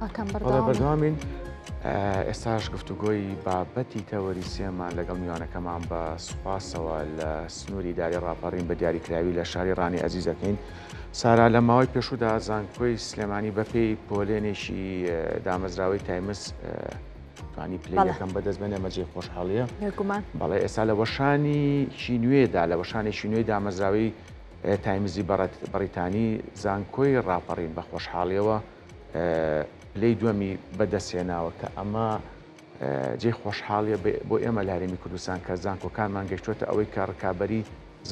ئاکام بەڵێ بەردەوامین. بەردەوامین ئێستاش گفتوگۆی بابەتی تەوەری سێمان لەگەڵ میوانەکەمان بە سوپاسەوە لە سنووری ئیداری ڕاپەڕین بە دیاریکراوی لە شاری ڕانی ئەزیز دەکەین. سارا لە ماوەی پێشوودا زانکۆی سلێمانی بەپێی پۆلێنێکی دامەزراوەی تایمز توانی پلەی بەڵێ. یەکەم بەدەست بێنێ ئەمە جێی خۆشحاڵییە. بێگومان. بەڵێ ئێستا لە وەشانێکی نوێدا لە وەشانێکی نوێی دامەزراوەی تایمزی بەڕیتانی زانکۆی ڕاپەڕین بە خۆشحاڵیەوە پلەی دووەمی بەدەستهێناوە کە ئەمە جێی خۆشحاڵیە بۆ ئێمە لە هەرێمی کوردستان کە زانکۆکانمان گەشتوەتە ئەوەی کە ڕکابەری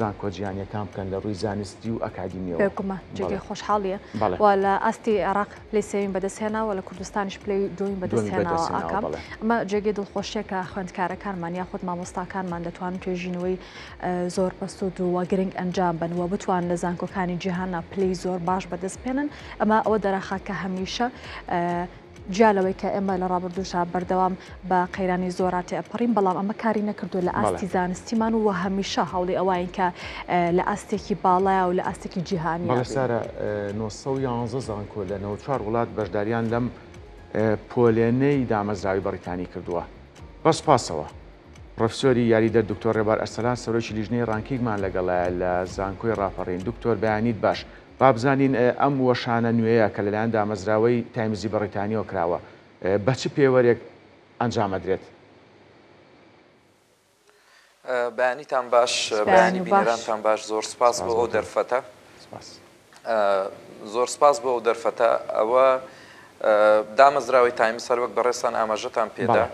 زانکۆ جیهانیەکان بکەن لە ڕووی زانستی و ئەکادیمیەوە. بێگومان جێگەی خۆشحاڵیە و لە ئاستی عێراق پلەی سێیەمی بەدەستهێناوە لە کوردستانیش پلەی دووەمی بەدەستهێناوە ئاکام ئەمە جێگەی دڵخۆشیە کە خوێندکارەکانمان یاخود مامۆستاکانمان دەتوانن توێژینەوەی زۆر بەسوود و گرنگ ئەنجام بن و بتوان لە زانکۆکانی جیهانە پلەی زۆر باش بەدەست بێنن ئەمە ئەوە دەرەخا کە هەمیشە جیا لەوەی کە ئێمە لە ڕابردووشا بەردەوام بە قەیرانی زۆرا تێئەپەڕین بەڵام ئەمە کاری نەکردووە لە ئاستی زانستیمان و هەمیشە هەوڵی ئەوەین کە لە ئاستێکی باڵایا و لە ئاستێکی جیهانیا بەڵێ سارا 911 زانکۆ لە 94 وڵات بەشداریان لەم پۆلێنەی دامەزراوی بەڕیتانی کردووە. بە سوپاسەوە. پڕۆفیسۆری یاریدەر دکتۆر ڕێبوار ئەرسەلان سەرۆکی لیژنەی ranking مان لەگەڵایە لە زانکۆی ڕاپەڕین. دکتۆر بەیانیت باش. با بزانین ئەم وەشانە نوێیە کە لەلایەن دامەزراوەی تایمزی بەڕیتانیەوە کراوە بە چ پێوەرێک ئەنجام ئەدرێت؟ بەیانیتان باش، بەیانی بینەرانتان باش، زۆر سپاس بۆ ئەو دەرفەتە. زۆر سپاس بۆ ئەو دەرفەتە. ئەوە دامەزراوەی تایمز هەروەک بەڕێزتان ئاماژەتان پێدا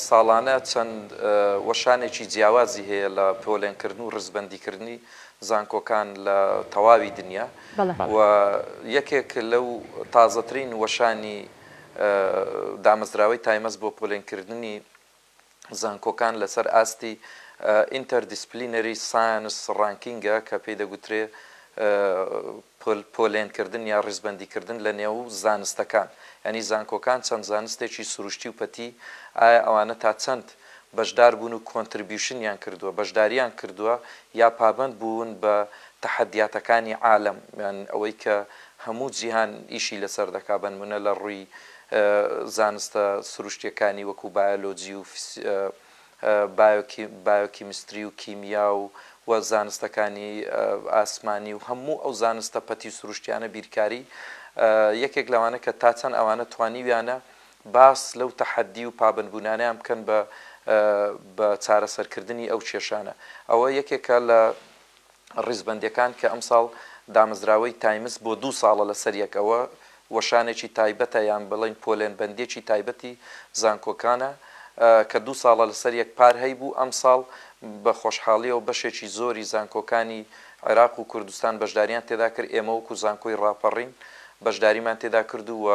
ساڵانە چەند وەشانێکی جیاوازی هەیە لە پۆلێنکردن و ڕیزبەندیکردنی زانکۆکان لە تەواوی دنیا و یەکێک لەو تازەترین وەشانی دامەزراوەی تایمز بۆ پۆلێنکردنی زانکۆکان لەسەر ئاستی Interdisciplinary Science Ranking ە کە پێی دەگوترێ پۆلێنکردن یا ڕیزبەندیکردن لە نێو زانستەکان یانی زانکۆکان چەند زانستێکی سروشتی و پەتی ئایا ئەوانە تا چەند بەشدار بوون و contribution یان کردووە بەشداریان کردووە یا پابەند بوون بە تەحەدیاتەکانی عالەم یان ئەوەی کە هەموو جیهان ئیشی لەسەر دەکا بەنمونە لە ڕووی زانستە سروشتیەکانی وەکو بایۆلۆجی و بایۆکیمستری و کیمیا و و زانستەکانی ئاسمانی و هەموو ئەو زانستە پەتی و سروشتیانە بیرکاری یەکێک لەوانە کە تا چەند ئەوانە توانیویانە باس لەو تەحەدی و پابەندبوونانەیان بکەن بە بە چارەسەرکردنی ئەو کێشانە ئەوە یەکێکە لە ڕیزبەندیەکان کە ئەمساڵ دامەزراوەی تایمز بۆ دوو ساڵە لەسەر یەک ئەوە وەشانێکی تایبەتە یان بڵێین پۆلێنبەندیەکی تایبەتی زانکۆکانە کە دوو ساڵە لەسەر یەک پار هەیبوو ئەمساڵ بە خۆشحاڵیەوە بەشێکی زۆری زانکۆکانی عێراق و کوردستان بەشداریان تێدا کرد ئێمە وەکو زانکۆی ڕاپەڕین بەشداریمان تێدا کردو و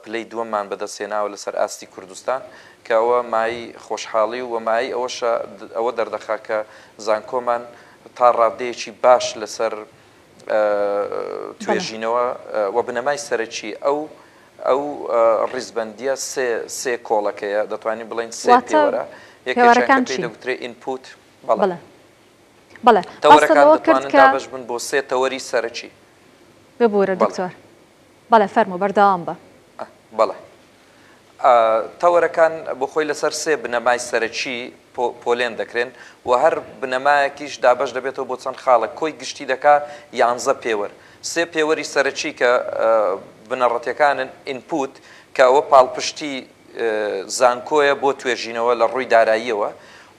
پلەی دووەممان بەدەست هێناوە لەسەر ئاستی کوردستان کە ئەوە مایەی خۆشحاڵی و مایەی ئەوەشە ئەوە دەردەخا کە زانکۆمان تا ڕادەیەکی باش لەسەر توێژینەوە و بنەمای سەرەکی ئەو ئەو ڕیزبەندییە سێ سێ کۆڵەکەیە دەتوانین بڵێین سێ واتە پێوەرە یەکێکیان کە پێوەرەکان پێی چین؟ دەگوترێ input بەڵێ بەڵێ بەڵێ باست تەوەرەکان لەوە کرد دەتوانن کە دابەش بن بۆ سێ تەوەری سەرەکی ببورە بەڵێ دکتۆر بەڵێ فەرموو بەردەوام بە. بەڵێ تەوەرەکان بۆ خۆی لەسەر سێ بنەمای سەرەکی پۆلێن دەکرێن و هەر بنەمایەکیش دابەش دەبێتەوە بۆ چەند خاڵێک، کۆی گشتی دەکا یانزە پێوەر. سێ پێوەری سەرەکی کە بنەڕەتیەکانن، input، کە ئەوە پاڵپشتی زانکۆیە بۆ توێژینەوە لە ڕووی داراییەوە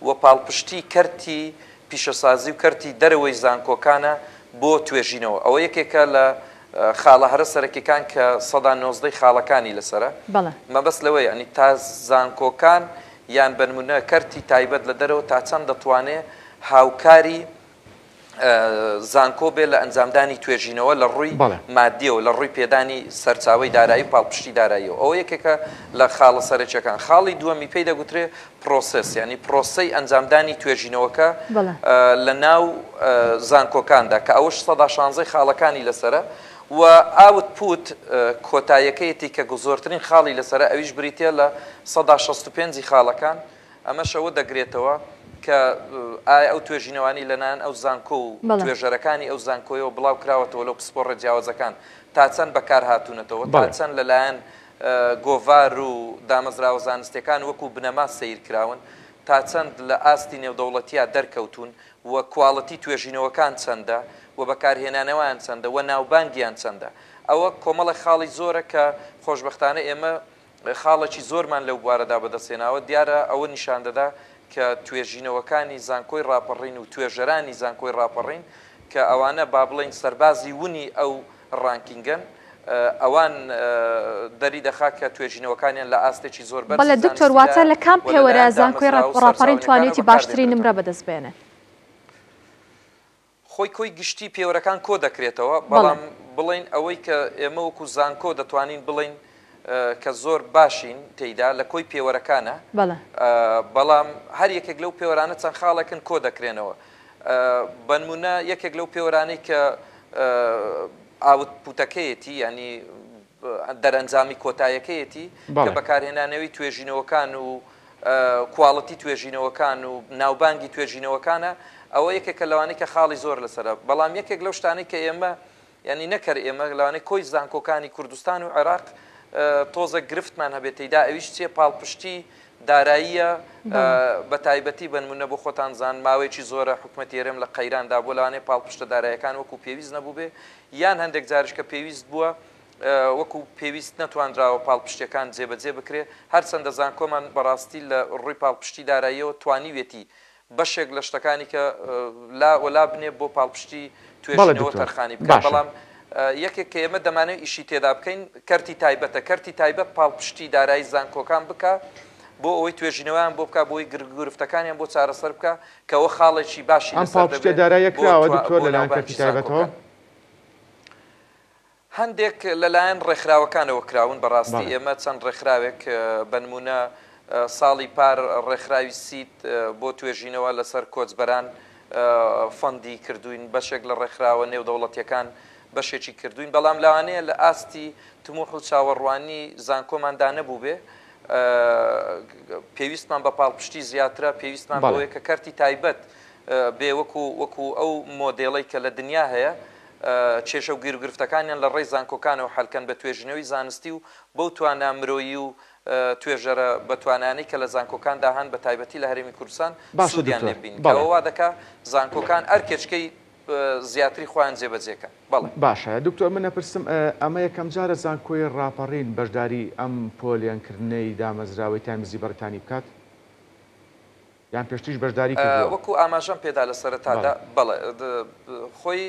و پاڵپشتی کەرتی پیشەسازی و کەرتی دەرەوەی زانکۆکانە بۆ توێژینەوە. ئەوە یەکێکە لە خاڵە هەرە سەرەکیەکان کە 19% ی خاڵەکانی لەسەرە. بەڵێ. مەبەست لەوەیە یانی تا زانکۆکان یان بەنمونە کەرتی تایبەت لە دەرەوە تا چەند دەتوانێ هاوکاری زانکۆ بێ لە ئەنجامدانی توێژینەوە لە ڕووی بەڵێ. مادیەوە لە ڕووی پێدانی سەرچاوەی دارایی و پاڵپشتی داراییەوە ئەوە یەکێکە لە خاڵە سەرەکیەکان. خاڵی دووەمی پێی دەگوترێ process یانی پرۆسەی ئەنجامدانی توێژینەوەکە بەڵێ. لە ناو زانکۆکاندا کە ئەوەش 16% ی خاڵەکانی لەسەرە و output کۆتاییەکەیەتی کە زۆرترین خاڵی لەسەرە ئەویش بریتیە لە 65% ی خاڵەکان ئەمەش ئەوە دەگرێتەوە کە ئایا ئەو توێژینەوانەی لەلایەن ئەو زانکۆ و بەڵێ. توێژەرەکانی ئەو زانکۆیەوە بڵاوکراوەتەوە لەو پسپۆڕە جیاوازەکان تا چەند بەکارهاتوونەتەوە تا بەڵێ. چەند لەلایەن گۆڤار و دامەزراوە زانستیەکان وەکو بنەما سەیر کراون، تا چەند لە ئاستی نێودەوڵەتیا دەرکەوتوون و کواڵتی توێژینەوەکان چەندە و بەکارهێنانەوەیان چەندە و ناوبانگیان چەندە. ئەوە کۆمەڵێک خاڵی زۆرە کە خۆشبەختانە ئێمە خاڵێکی زۆرمان لەو بوارەدا بەدەستهێناوە، دیارە ئەوە نیشان دەدا کە توێژینەوەکانی زانکۆی ڕاپەڕین و توێژەرانی زانکۆی ڕاپەڕین کە ئەوانە با بڵێین سەربازی ونی ئەو ڕانکینگەن، ئەوان دەری دەخا کە توێژینەوەکانیان لە ئاستێکی زۆر بەرزی بەڵێ دکتۆر واتە زانستیدایە لە کام و لە پێوەرە لایەن زانکۆی دامەزراوە و ڕاپەڕین سەرچاوەنیەکانەوە توانیویەتی بەکار باشترین نمرە دێنرێتەوە. بەدەست بێنێ؟ خۆی کۆی گشتی پێوەرەکان کۆ دەکرێتەوە، بەڵێ. بەڵام بڵێین ئەوەی کە ئێمە وەکو زانکۆ دەتوانین بڵێین کە زۆر باشین تێیدا لە کۆی پێوەرەکانە، بەڵێ. بەڵام هەر یەکێک لەو پێوەرانە چەند خاڵێکن کۆ دەکرێنەوە. بەنمونە یەکێک لەو پێوەرانەی کە ئاوت پوتەکەیەتی یانی دەرەنجامی کۆتایەکەیەتی کە بەکارهێنانەوەی توێژینەوەکان و کواڵتی توێژینەوەکان و ناوبانگی توێژینەوەکانە ئەوە یەکێکە لەوانەی کە خاڵی زۆر لەسرە بەڵام یەکێک لەو شتانەی کە ئێمە یانی نەک هەر ئێمە لەوانەیە کۆی زانکۆکانی کوردستان و عێراق تۆزێک گرفتمان هەبێت تێیدا ئەویش چیە پاڵپشتی داراییە بە تایبەتی بەنمونە بۆ خۆتان زان ماوەیەکی زۆرە حکومەتی هەرێم لە قەیراندا بووە لەوانەیە پاڵپشتە دارایەکان وەکو پێویست نەبووبێ یان هەندێک جاریش کە پێویست بووە وەکو پێویست نەتوانراوە پاڵپشتیەکان جێبەجێ بکرێ هەرچەندە زانکۆمان بەڕاستی لە ڕووی پاڵپشتی داراییەوە توانیویەتی بەشێک لە شتەکانی کە لا وەلا بنێ بۆ پاڵپشتی بەڵێ توێژینەوە دکتۆر تەرخانی بکات، باشە. بەڵام یەکێک کە ئێمە دەمانەوێت ئیشی تێدا بکەین کەرتی تایبەتە، کەرتی تایبەت پاڵپشتی دارایی زانکۆکان بکا بۆ ئەوەی توێژینەوەیان بۆ بکا، بۆ ئەوەی گرفتەکانیان بۆ چارەسەر بکا، کە ئەوە خاڵێکی باشی ئەم لەسەر پاڵپشتیە دەبێ داراییە بۆ کراوە توا دکتۆر بۆ لەلایەن کەرتی ناوبانگی تایبەتەوە؟ زانکۆکان. هەندێک لەلایەن ڕێکخراوەکانەوە کراون، بەڕاستی بەڵێ. ئێمە چەند ڕێکخراوێک بەنموونە ساڵی پار ڕێکخراوی سید بۆ توێژینەوە لەسەر کۆچبەران فەندی کردووین، بەشێک لە ڕێکخراوە نێودەوڵەتییەکان بەشێکی کردووین، بەڵام لەوانەیە لە ئاستی تموح و چاوەڕوانی زانکۆماندا نەبووبێ، پێویستمان بە پاڵپشتی زیاترە، پێویستمان بەڵێ. بەوەیە کە کەرتی تایبەت بێ وەکو وەکو ئەو مۆدێڵەی کە لە دنیا هەیە کێشە و گیروگرفتەکانیان لە ڕێی زانکۆکانەوە حەل کەن بە توێژینەوەی زانستی و بەو توانا مرۆیی و توێژەرە بەتوانانەی کە لە زانکۆکاندا هەن بە تایبەتی لە هەرێمی کوردستان باشە سوودیان دکتۆر لێ ببینن کە بەڵێ. ئەوە وا دەکا زانکۆکان ئەرکێچکەی زیاتری خۆیان جێبەجێ کەن. بەڵێ. باشە دکتۆر من ئەپرسم ئەمە یەکەم جارە زانکۆی ڕاپەڕین بەشداری ئەم پۆلێنکردنەی دامەزراوەی تایمزی بەڕیتانی بکات؟ یان پێشتریش بەشداری کردووە؟ وەکو ئاماژەم پێدا لە سەرەتادا، بەڵێ خۆی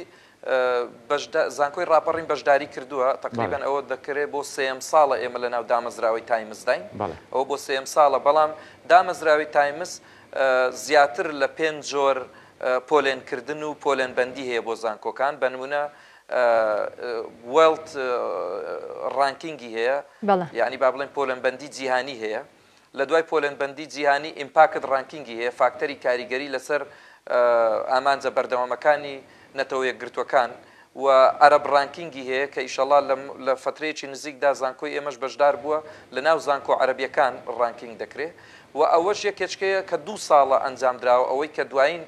زانکۆی ڕاپەڕین بەشداری کردووە، تەقریبەن ئەوە دەکرێت بۆ سێیەم ساڵە ئێمە لەناو دامەزراوەی تایمزداین، ئەوە بۆ سێیەم ساڵە، بەڵام دامەزراوەی تایمز زیاتر لە پێنج جۆر پۆلێنکردن و پۆلێنبەندی هەیە بۆ زانکۆکان، بە نموونە World Ranking ی هەیە، یانی با بڵێین پۆلێنبەندی جیهانی هەیە. لە دوای پۆلێنبەندی جیهانی Impact Ranking ی هەیە، فاکتەری کاریگەری لەسەر ئامانجە بەردەوامەکانی نەتەوە یەکگرتووەکان و Arab Ranking ی هەیە کە ئیشەڵا لە فەترەیەکی نزیکدا زانکۆی ئێمەش بەشدار بووە لە ناو زانکۆ عەرەبیەکان ranking دەکرێ و ئەوەش یەکێچکەیە کە دوو ساڵە ئەنجام دراوە ئەوەی کە دوایین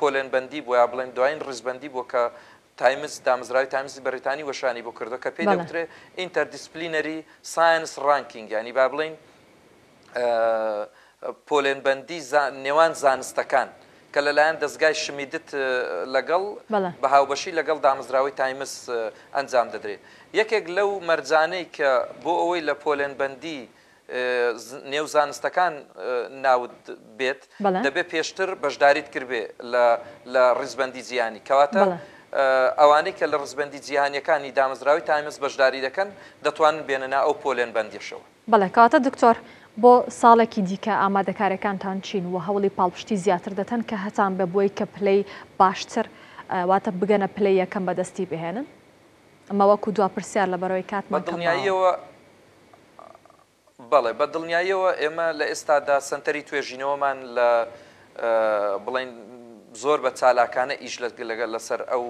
پۆلێنبەندی بووە یا بڵێین دوایین ڕیزبەندی بووە کە تایمز، دامەزراوەی تایمزی بەریتانی وەشانی بۆ کردووە کە پێی دەگوترێ Interdisciplinary Science Ranking یانی با بڵێین پۆلێنبەندی نێوان زانستەکان کە لەلایەن دەزگای شمیدت لەگەڵ بە هاوبەشی لەگەڵ دامەزراوەی تایمز ئەنجام دەدرێت. یەکێک لەو مەرجانەی کە بۆ ئەوەی لە پۆلێنبەندی نێو زانستەکان ناوت بێت دەبێت پێشتر بەشداریت کردبێ لە لە ڕیزبەندی جیهانی کەواتە ئەوانەی کە لە ڕیزبەندی جیهانیەکانی دامەزراوەی تایمز بەشداری دەکەن دەتوانن بێنە نا ئەو پۆلێن بەندیەشەوە. بەڵێ کەواتە دکتۆر بۆ ساڵێکی دیکە ئامادەکاریەکانتان چین و هەوڵی پاڵپشتی زیاتر دەتەن کە هەتان بێ بۆی کە پلەی باشتر واتە بگەنە پلەی یەکەم بەدەستی بهێنن؟ ئەمە وەکو دوا پرسیار لەبەرئەوەی بە کاتمان کەم ماوە. دڵنیاییەوە بەڵێ، بە دڵنیاییەوە ئێمە لە ئێستادا سەنتەری توێژینەوەمان لە بڵێین زۆر بە چالاکانە ئیش لەگەڵ لەسەر ئەو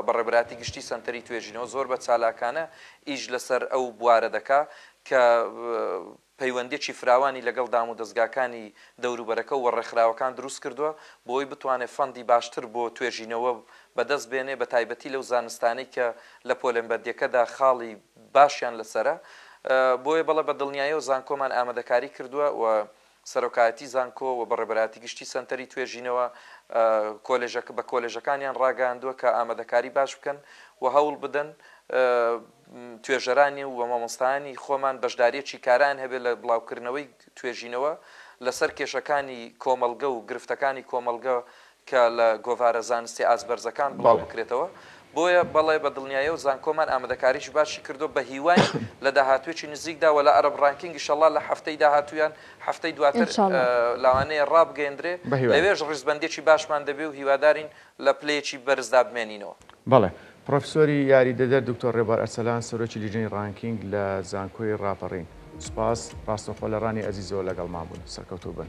بەڕێوەبەرایەتی گشتی سەنتەری توێژینەوە زۆر بە چالاکانە ئیش لەسەر ئەو بوارە دەکا کە پەیوەندییەکی فراوانی لەگەڵ دامودەزگاکانی دەوروبەرەکە و ڕێکخراوەکان دروست کردووە بۆ ئەوەی بتوانێت fund ی باشتر بۆ توێژینەوە بەدەست بێنێ بە تایبەتی لەو زانستانەی کە لە پۆلێنبەندییەکەدا خاڵی باشیان لەسەرە. بۆیە بەڵێ بە دڵنیایەوە زانکۆمان ئامادەکاری کردووە و سەرۆکایەتی زانکۆ و بەڕێبەرایەتی گشتی سەنتەری توێژینەوە کۆلێژەکە بە کۆلێژەکانیان ڕاگەیاندووە کە ئامادەکاری باش بکەن و هەوڵ بدەن توێژەرانی و مامۆستایانی خۆمان بەشدارییەکی کارایان هەبێت لە بڵاوکردنەوەی توێژینەوە لەسەر کێشەکانی کۆمەڵگە و گرفتەکانی کۆمەڵگە کە لە گۆڤارە زانستیە ئاست بەرزەکان بڵاو بکرێتەوە، بۆیە بەڵێ بە دڵنیایەوە زانکۆمان ئامادەکاریی باشی کردووە بە هیواین لە داهاتووێکی نزیکدا وە لە عەرەب ڕانکینگ ئیشەڵا لە هەفتەی داهاتوو یان هەفتەی دواتر لاوانەیە ڕابگەیەندرێ لەوێش ڕیزبەندیەکی باشمان دەبێ و هیوادارین لە پلەیەکی بەرزدا بمێنینەوە. بەڵێ پڕۆفیسۆری یاریدەدەر دکتۆر ڕێبوار ئەرسەلان سەرۆکی لیژنەی ڕانکینگ لە زانکۆی ڕاپەڕین سوپاس ڕاستەوخۆ لە ڕانی ئەزیزەوە لەگەڵمان بوون سەرکەوتوو بن.